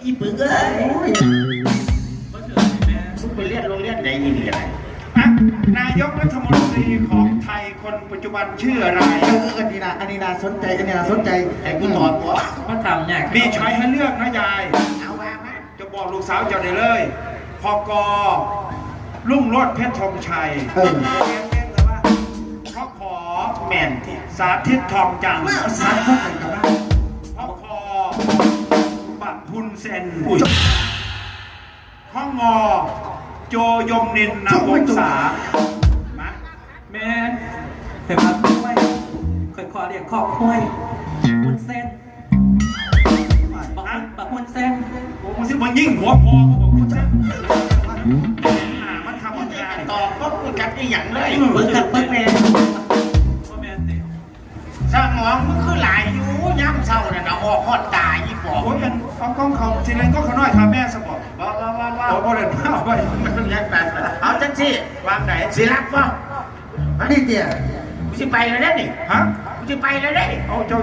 ອີປຶກເອີຍ ໂອ້ຍ ມຶງໄປຮຽນໂຮງຮຽນໃດນີ້ກະໄດ້. ອ່ະ ນາຍົກລັດຖະມົນຕີຂອງໄທຄົນປັດຈຸບັນຊື່ອະໄລ? ເອີ ອັນນີ້ນະ ອັນນີ້ໜ້າສົນໃຈ ອັນນີ້ໜ້າສົນໃຈ ໃຫ້ກູຕອບບໍ? ມັນຖາມຍາກ ມີຊ້ອຍໃຫ້ເລືອກນະຍາຍ. ເອົາວ່າມາ ຈະບອກລູກສາວເຈົ້າໄດ້ເລີຍ ພກ ລຸງໂລດ ເພັດທົງໄຊ. ເອີ ພກ ແມ່ນຕິ ສາທິດ ທອງຈັນ. ມາເອົາສາມຄົນນັ້ນກັບມາ. ພກ ບັກຮຸນເຊັນ. ອຸ້ຍ ພງ ໂຈຍົມນິນ ນາວົງສາ. ມາ ແມ່ນ ຂ້ອຍມັກຄວາຍ ຂ້ອຍຂໍຮຽກຄອກຄວາຍ ຮຸນເຊັນ. ບັກ ບັກຮຸນເຊັນ. ໂອ້ ມຶງຊິມາຍິງຫົວພໍ່ກູບໍ ຮຸນເຊັນ. ໜ້າມັນທຳມະດາ ຕອບບໍ່ຮູ້ຈັກອີ່ຫຍັງເລີຍ. ເບິ່ງຄັກເບິ່ງແນ່ ບໍ່ແມ່ນຕິ? ສະໝອງມຶງຄືຫຼາຍຢູ່ ຍາມເຊົ້ານັ້ນນະ ອອກຮອດຕາອີ່ປອບ. ໂອ້ຍ ອັນ ເອົາຂອງເຂົາ ຊິເຫຼັ້ນຂອງເຂົານ້ອຍຂ້າແມ່ຊະບໍ? ບໍ່ ບໍ່ ບໍ່ ບໍ່ ບໍ່ເຫຼັ້ນ ເອົາໄວ້ ມັນຍັງແປກ. ເອົາຈັ່ງຊີ້ ວ່າງໃດ ຊິລັບບໍ່? ອັນນີ້ເຕຍ ກູຊິໄປແລ້ວເດ້ນີ້. ຮະ? ກູຊິໄປແລ້ວເດ້. ເອົາ ເຈົ້າ